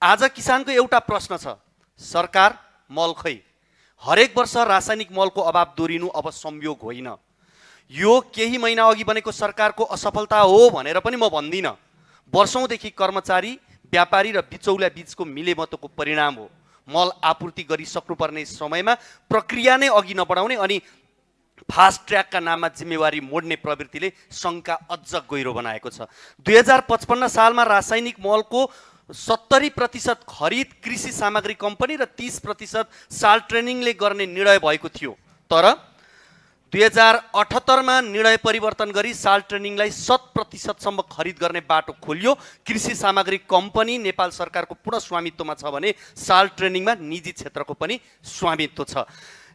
आज किसानको एउटा प्रश्न छ, सरकार मल खै, हरेक वर्ष रासायनिक मलको अभाव दोहोरिनु अब संयोग होइन। यो केही महिना अघि बनेको सरकारको असफलता हो भनेर पनि म भन्दिनँ। वर्षौंदेखि कर्मचारी, व्यापारी र बिचौलिया बीचको मिलेमतोको परिणाम हो। मल आपूर्ति गरिसक्नुपर्ने समयमा प्रक्रिया नै अघि नबढाउने अनि फास्ट ट्र्याकका नाममा जिम्मेवारी मोड्ने प्रवृत्तिले शङ्का अझ गहिरो बनाएको छ। 2055 सालमा रासायनिक मलको 70% खरिद कृषि सामग्री कम्पनी र 30% साल ट्रेनिङले गर्ने निर्णय भएको थियो। तर 2078 मा निर्णय परिवर्तन गरी साल ट्रेनिङलाई 100% सम्म खरिद गर्ने बाटो खोलियो। कृषि सामग्री कम्पनी नेपाल सरकारको पूर्ण स्वामित्वमा छ भने साल ट्रेनिङमा निजी क्षेत्रको पनि स्वामित्व छ।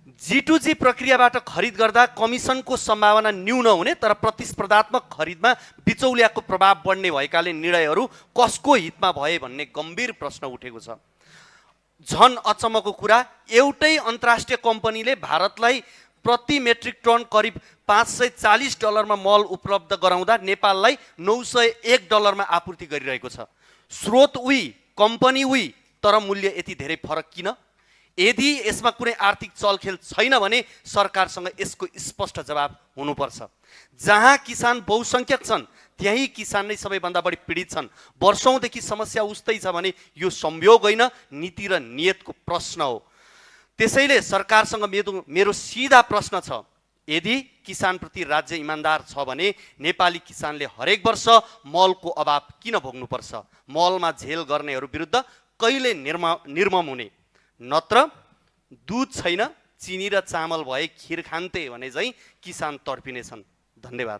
G2G प्रक्रियाबाट खरिद गर्दा कमिसनको सम्भावना न्यून हुने, तर प्रतिस्पर्धात्मक खरिदमा बिचौलियाको प्रभाव बढ्ने भएकाले निर्णयहरू कसको हितमा भए भन्ने गम्भीर प्रश्न उठेको छ। झन अचम्मको कुरा, एउटै अन्तर्राष्ट्रिय कम्पनीले भारतलाई प्रति मेट्रिक टन करिब $540 मा मल उपलब्ध गराउँदा नेपाललाई $901 मा आपूर्ति गरिरहेको छ। स्रोत उही, कम्पनी उही, तर मूल्य यति धेरै फरक किन? यदि यसमा कुनै आर्थिक चलखेल छैन भने सरकारसँग यसको स्पष्ट जवाब हुनुपर्छ। जहाँ किसान बहुसंख्यक छन् त्यही किसान नै सबैभन्दा बढी पीडित छन्। वर्षौंदेखि समस्या उस्तै छ भने यो संयोग होइन, नीति र नियतको प्रश्न हो। त्यसैले सरकारसँग मेरो सिधा प्रश्न छ, यदि किसानप्रति राज्य इमान्दार छ भने नेपाली किसानले हरेक वर्ष मलको अभाव किन भोग्नुपर्छ? मलमा झेल गर्नेहरू विरुद्ध कहिले निर्मम हुने? नत्र दुध छैन, चिनी र चामल भए खिर खान्ते भने चाहिँ किसान तर्पिनेछन्। धन्यवाद।